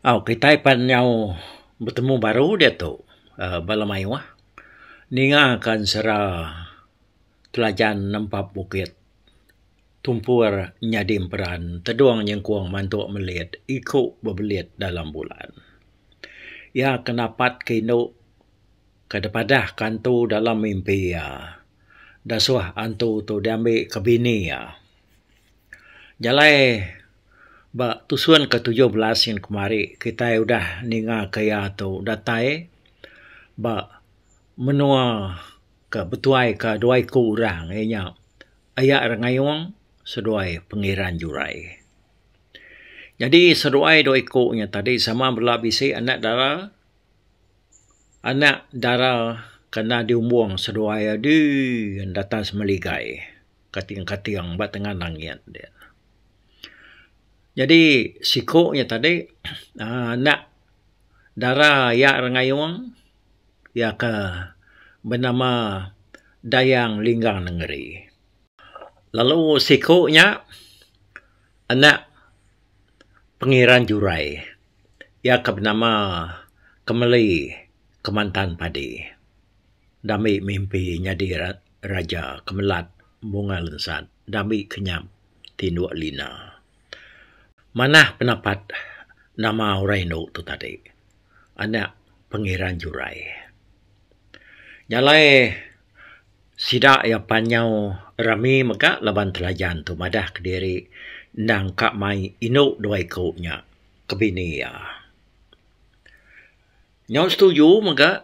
Au kitai pan nyau betemu baru diatu uhh bala mayuh ninga ka ensera Telajan Nempap Bukit Tumpur Nyadi Emperan Tedung Nyengkung Mantuk Melit Iku Bebelit Dalam Bulan. Iya ke napat ke indu ke dipadah ka antu dalam mimpi iya dasuh antu tu diambi ke bini iya. Jalai ba tusun ke 17 nyin kemari kitai udah ninga ke iya tu datai ba menua ke betuai ka dua iku orang iya nya Aya Rengayong seduai Pengiran Jurai. Nyadi seduai dua iku nya tadi sama bela bisi anak dara anak dara kena diumbung seduai adi datas meligai. Kating-kating ba tengan langit dia. Nyadi siku nya tadi uhh anak dara iya Rengayong iya ke benama Dayang Linggang Nengeri. Lalu siku nya anak Pengiran Jurai iya ke benama Kemeli Kemantan Padi. Dami mimpi nyadi raja kemelat bunga lensat dami kenyap tinduk lina. Manah penapat nama orang indu tu tadi anak Pengiran Jurai. Nya alai sida iya pan nyau rami mega laban Telajan tu madah kediri endang ka mai indu dua iku nya ke bini iya. Nyau setuju mega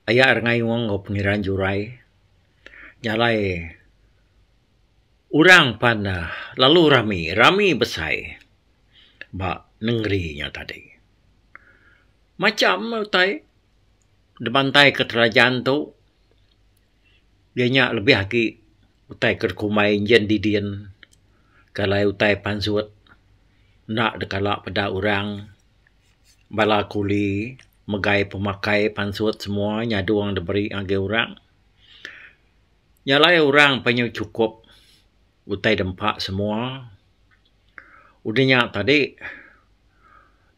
Aya Rengayong enggau Pengiran Jurai nya alai orang pan lalu rami, rami besai ba nengeri nya tadi. Macham utai dibantai ke terajan tu iya nya lebih agi utai ke dikumbai enjin didin ke alai utai pansut enda dikala peda orang. Bala kuli megai pemakai pansut semua nyadung diberi ngagai orang. Nya alai orang penyu chukup utai dempa semua. Udah nya tadi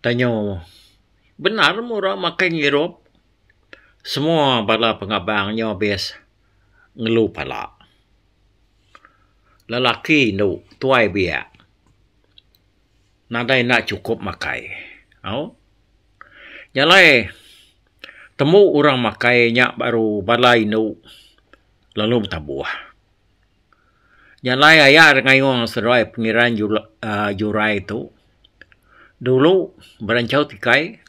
tanyu bendar meh orang makai ngirup semua bala pengabang nyu abis ngelu pala. Lelaki indu tuai biak. Nadai enda chukup makai. Au. Nya alai tembu orang makai nya baru bala indu lalu betabuh. Nya alai aya ngayung seduai pengiran uhh jurai tu dulu beranchau tikai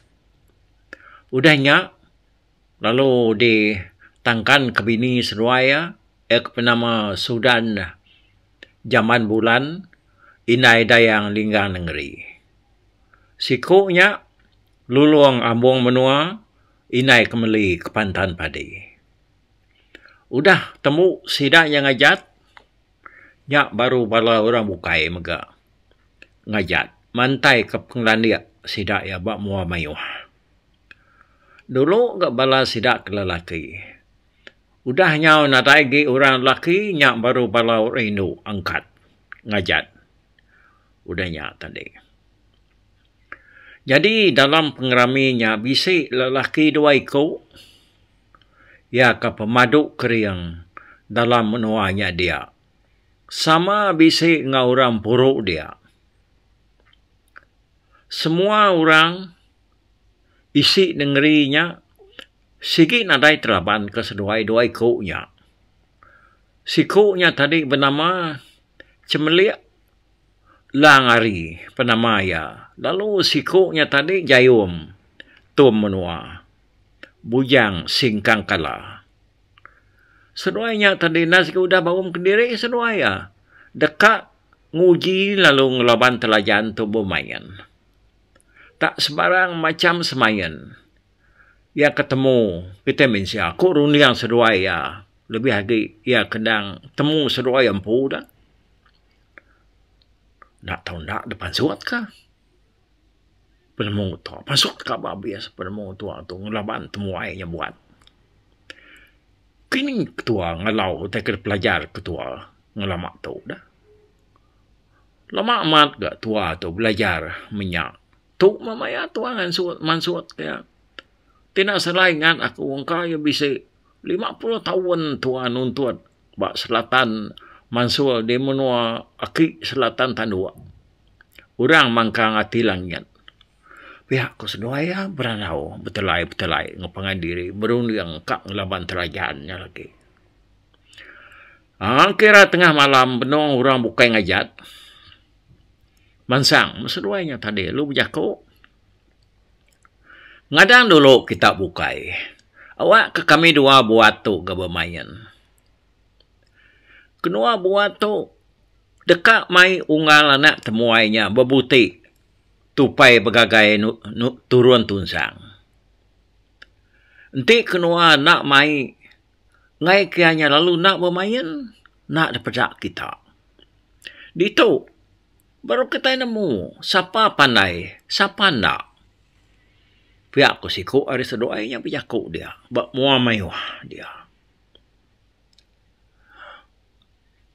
udah nya lalu ditangkan ke bini seduai iya iya ke penama Sudan Jamban Bulan Indai Dayang Linggang Nengeri. Siku nya Lulong Ambong Menua Indai Kemeli Kepantan Padi. Udah tembu sida nya ngajat nya baru bala orang bukai mega ngajat mantai ke pengelandik sida iya ba mua mayuh. Dulu ga bala sida ke lelaki. Udah nyau nadai agi orang lelaki nya baru bala orang indu angkat ngajat udah nya tadi. Nyadi dalam pengerami nya bisi lelaki dua iku iya ka pemadu kering dalam menua nya dia. Sama bisi enggau orang puru dia. Semua orang isi nengeri nya Sigi nadai telaban ke seduai dua iku nya. Siku nya tadi benama Chemelik Lang Ari penama iya lalu siku nya tadi Jayum Tum Menua Bujang Singkang Kala. Seduai nya tadi enda sigi udah baum kediri seduai iya deka nguji lalu ngelaban Telajan tu bemain. Tak sebarang macham semain. Iya ke temu kitai mensia ku runding seduai iya lebih agi iya ke endang temu seduai empu da. Enda tau enda da pansut ka penemu tu pansut ka ba abis penemu tua tu ngelaban temuai nya buat. Kini ketua ngalau utai ke pelajar ketua ngelama tu da. Lama amat ga tua tu belajar menya. Tu meh maya tua ngansut mansut ke iya. Ti enda selai ngan aku engka iya bisi 50 taun tua nuntut ba selatan Mansur di menua aki selatan tanduk. Orang mangkang ati langit. Pia ku seduai iya berandau betelai-betelai enggau pangan diri berunding ka ngelaban telajan nya lagi. Aaa kira tengah malam benung orang bukai ngajat mansang meh seduai nya tadi lalu bejaku ngadang dulu kita bukai awak ka kami dua buat tu ga bemain. Kenua buat tu deka mai unggal anak temuai nya bebuti tupai begagai turun tunsang. Enti kenua enda mai enggai ke iya nya lalu enda bemain enda dipeda kita. Ditu baru kitai nemu sapa pandai sapa enda. Pia ku siku ari seduai nya bejaku dia ba mua mayuh dia.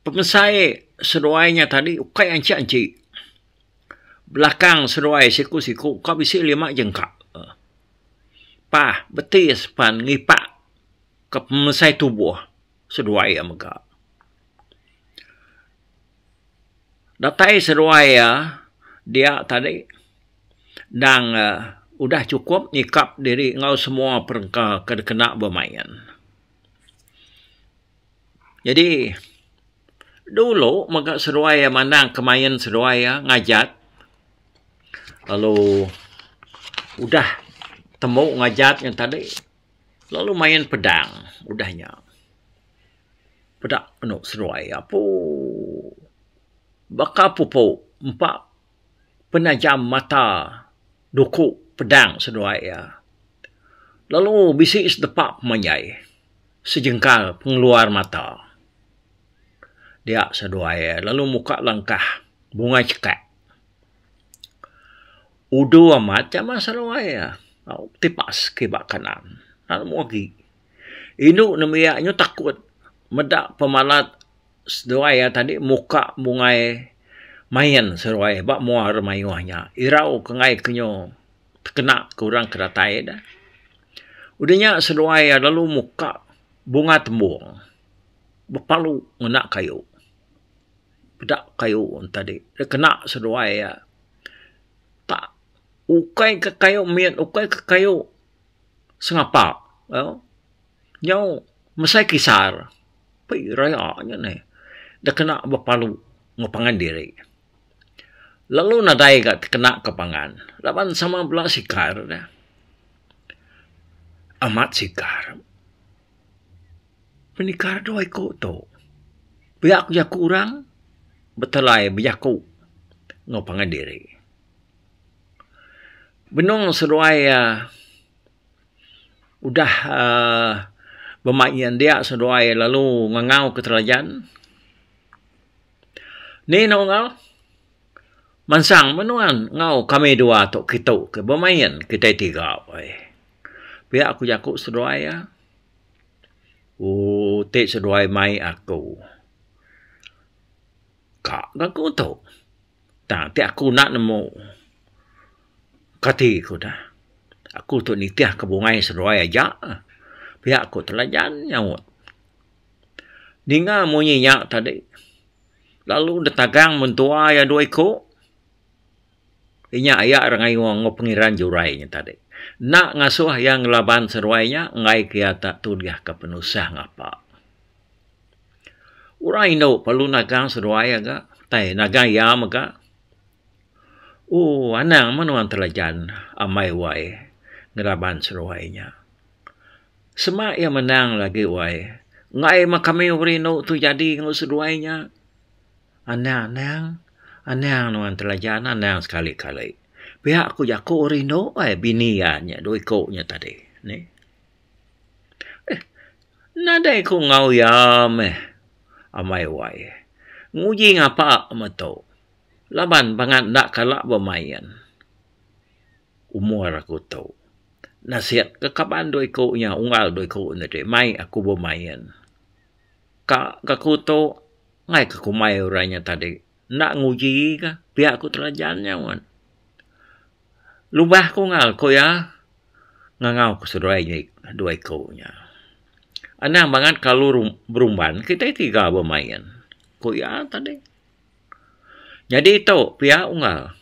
Pemesai seduai nya tadi ukai anchi-anchi. Belakang seduai siku-siku ka bisi lima jengka. Pah betis pan ngipak ka pemesai tubuh seduai iya mega. Datai seduai iya dia tadi endang udah chukup nyikap diri enggau semua perengka ke dikena bemain. Jadi dulu mega seduai iya mandang ke main seduai iya ngajat lalu udah tembu ngajat nya tadi lalu main pedang udah nya. Peda penu seduai iya pooh baka pupu empa penajam mata duku pedang seduai iya. Lalu bisi sedepa pemanjai sejengkal pengeluar mata. Dia seduai iya lalu muka langkah bungai chekak. Udu amat jamah seduai iya tipas kiba kanan lalu agi. Indu nembiak nyu takut meda pemalat seduai iya tadi muka bungai main seduai ba mua re mayuh nya. Irau ke enggai ke nyu tekena ke orang ke datai ne. Udah nya seduai iya lalu muka bunga tembung bepalu ngena kayu. Peda kayu ne tadi kena seduai iya tak ukai ke kayu mit ukai ke kayu sengapa nyau mesai kisar pei raya nya neh da kena bepalu enggau pangan diri. Lalu nadai ga tekena ke pangan laban sama bela sikar ne. Amat sikar penikar dua iku tu pia ku jaku orang betelai bejaku enggau pangan diri. Benung seduai iya udah uhh bemain dia seduai lalu ngangau ke telajan. Ni ne unggal mansang meh nuan enggau kami dua tu kitu ke bemain kitai tiga ai. Pia ku jaku seduai iya. Ooh ti seduai mai aku. Ka ga aku tu. Tang ti aku enda nemu kati ku dah. Aku tu nitih ke bungai seduai aja. Pia ku Telajan nyaut. Ninga munyi nya tadi lalu ditagang mentua iya dua iku inya aya Rengayung enggau Pengiran Jurai nya tadi. Enda ngasuh iya ngelaban seduai nya enggai ke iya tak tulih ke penusah ngapa. Orang indu perlu nagang seduai aga tai nagang iya mega. Ooh anang meh nuan telajan ambai wai ngelaban seduai nya. Sema iya menang lagi wai enggai meh kami rindu tu jadi enggau seduai nya. Anang anang anang nuan telajan anang sekali kali. Pia ku jaku rindu ai bini iya nya dua iku nya tadi nih. Eh nadai ku enggau iya meh amai wai. Nguji ngapa meh tu laban bangat enda kala bemain umur aku tu. Nasit ke kaban dua iku nya unggal dua iku ne ti mai aku bemain. Ka ka aku tu ngai ka kumbai orang nya tadi enda nguji ka pia ku telajan nya wan. Lubah ku ngal ku iya ngangau ke seduai nya dua iku nya. Anang bangat kelalu berumban kitai tiga bemain, ku iya tadi. Nyadi tu pia unggal.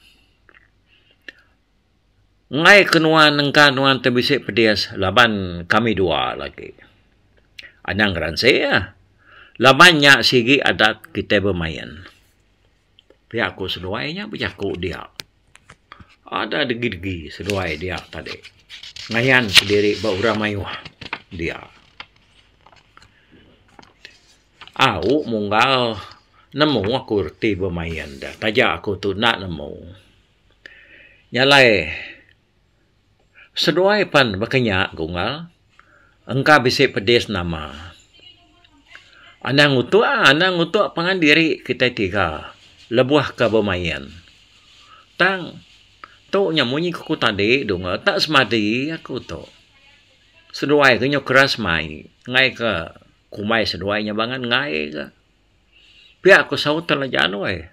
Enggai ke nuan engka nuan ti bisi pedis laban kami dua lagi. Anang ngeransi ah. Laban nya sigi adat kitai bemain. Pia ku seduai nya bejaku dia. Ada degi-degi seduai dia tadi. Ngayan kediri ba orang mayuh dia. Au munggal nemu aku reti bemain da taja aku tu enda nemu. Nya alai seduai pan baka nya gunggal engka bisi pedis nama. Anang ngutuk anang ngutuk pangan diri kitai tiga lebuh ke bemain. Tang tu nya munyi ku tadi dungga tak semadi aku tu. Seduai ke nyau keras mai enggai ke kumbai seduai nya bangat enggai ke. Pia ku saut Telajan weh.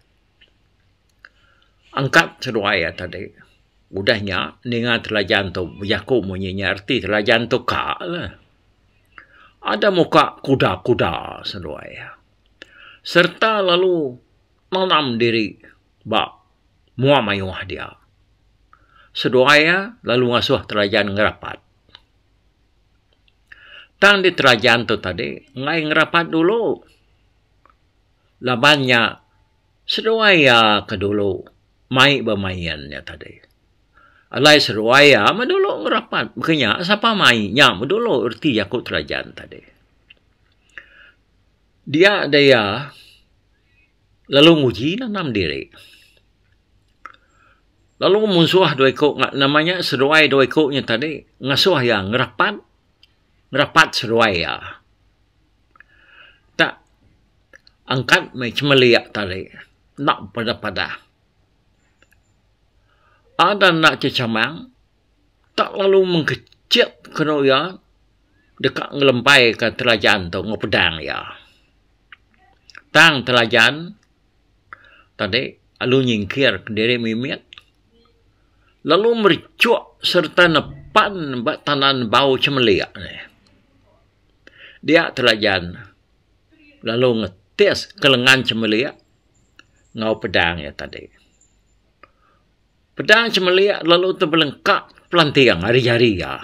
Angkat seduai iya tadi. Udah nya ninga Telajan tu bejaku munyi nya reti Telajan tu ka lah. Ada muka kuda-kuda seduai iya. Sereta lalu nanam diri ba mua mayuh dia. Seduai iya lalu ngasuh Telajan ngerapat. Tang di Telajan tu tadi enggai ngerapat dulu. Laban nya seduai iya ke dulu mai bemain nya tadi. Alai seduai iya meh dulu ngerapat baka nya sapa mai nya meh dulu reti jaku Telajan tadi. Dia deh iya lalu nguji nanam diri. Lalu munsuh dua iku nama nya seduai dua iku nya tadi ngasuh iya ngerapat ngerapat seduai iya. Tak angkat meh chemelik tadi enda padah-padah. Ada enda chechamang tak lalu mengkechit kenu iya deka ngelempaika Telajan tu enggau pedang iya. Tang Telajan tadi lalu nyingkir kediri mimit lalu merechuk sereta nepan ba tanan bau chemelik nih. Dia Telajan lalu ngetis ke lengan Chemelik enggau pedang iya tadi. Pedang Chemelik lalu tebelengka pelanting ari jari iya.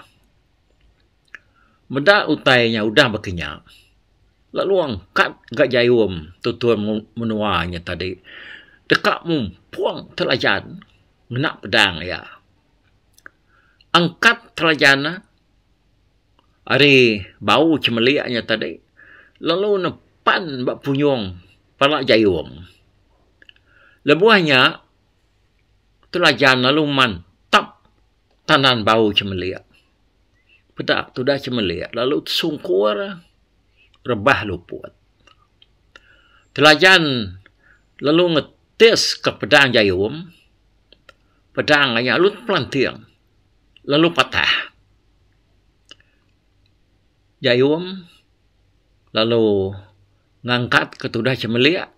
Meda utai nya udah baka nya lalu angkat ga Jayum tutun menua nya tadi deka mumpung Telajan ngena pedang iya. Angkat Telajan ne. Ari bau chemelik nya tadi lalu nepan ba punyung pala jayung. Lebuh nya Telajan lalu mantap tanan bau chemelik. Peda tudah chemelik lalu tesungkur rebah luput. Telajan lalu ngetis ka pedang jayung. Pedang nya lalu tepelanting lalu patah. Jayum lalu ngangkat ke tudah chemelik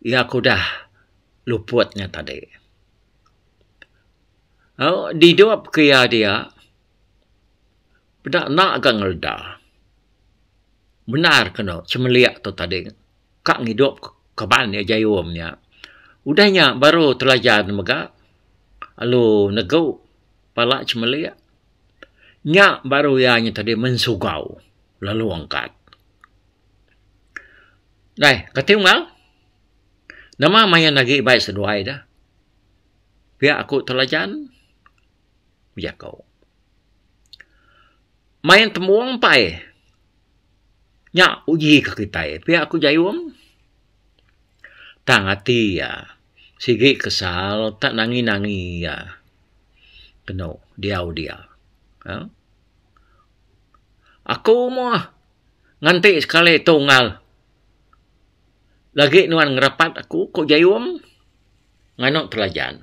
iya ke udah luput nya tadi. Au didup ke iya dia peda enda ga ngeleda. Bendar ke enda chemelik tu tadi ka ngidup kaban iya Jayum nya. Udah nya baru Telajan mega lalu negu pala chemelik. Nya baru iya nya tadi mensugau lalu angkat. Dai, kati unggal? Nama main agi bai seduai da? Pia aku Telajan bejaku. Main tembung empai. Nya uji ke kitai pia ku Jayum. Tang ati iya sigi kesal tak nangi-nangi iya. Kenu diau dia. Uhh. Aku moh nganti sekali tu unggal. Lagi nuan ngerapat aku ku Jayum nganu Telajan.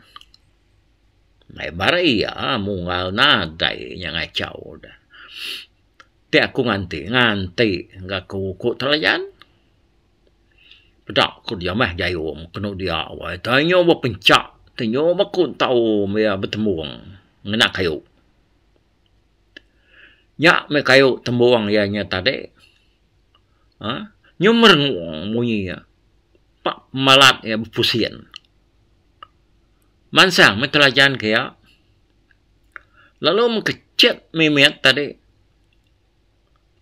Mai bari iya munggal nadai nya ngachau deh. Ti aku nganti nganti ga aku ku Telajan. Peda ku dia meh Jayum kenu dia wai. Tau nyu bepenchak, tau nyu bekun tau iya betembung. ngena kayu. Nya meh kayu tembung iya nya tadi uhh nyu merengung munyi iya pak pemalat iya bepusin. Mansang meh telajan ke iya lalu mekechit mimit tadi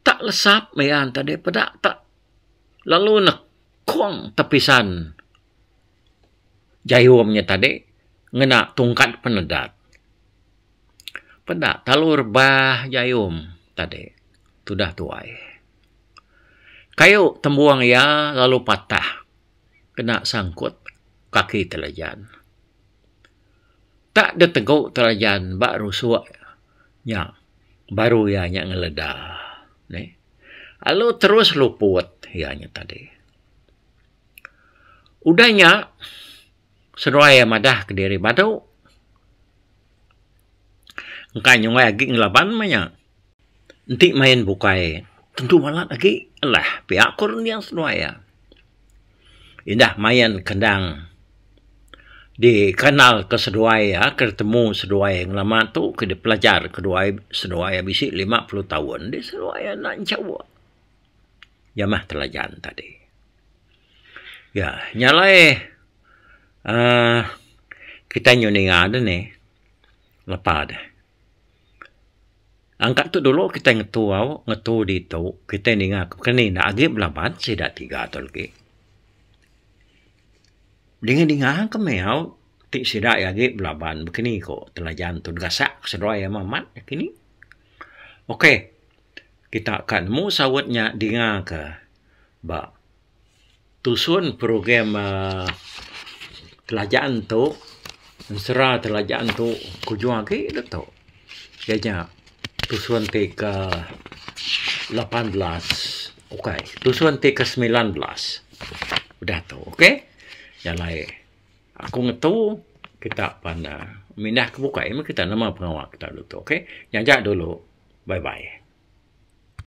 tak lesap meh iya tadi peda tak lalu nekung tepisan jayum nya tadi ngena tungkat penedat. Peda talu rebah jayum tadi tudah tuai. Kayu tembung iya lalu patah kena sangkut kaki telajan. Tak deh tegu telajan ba rusuk nya baru iya nya ngeleda neh. Lalu terus luput iya nya tadi. Udah nya seduai iya madah kediri badu. Engka nyunggai agi ngelaban meh nya. Enti main bukai tentu balat agi alah pia ku runding seduai iya. Indah main kendang dikenal ke seduai iya ke ditemu seduai ngelama tu ke dipelajar keduai seduai iya bisi 50 taun deh seduai iya enda enchauk. Jamah telajan tadi. Ya nya alai uhh kitai nyau ninga deh nih lepa deh. Angkat tu dulu kitai ngetu au ngetu ditu kitai ninga ke ni enda agi belaban sida tiga tu lagi. Dinga dinga ke meh au ti sida iya agi belaban bekeni ko telajan tu gasak seduai amat amat kini. Ok kita ka nemu saut nya dinga ke ba tusun program uhh telajan tu ensera telajan tu kujung agi ne tu iya nya tusun ti ke 18 ukai tusun ti ke 19 udah tu ok jalai aku ngetu kita pan mindah ke bukai meh kita nama pengawa kita ditu ok nyaja dulu bye bye.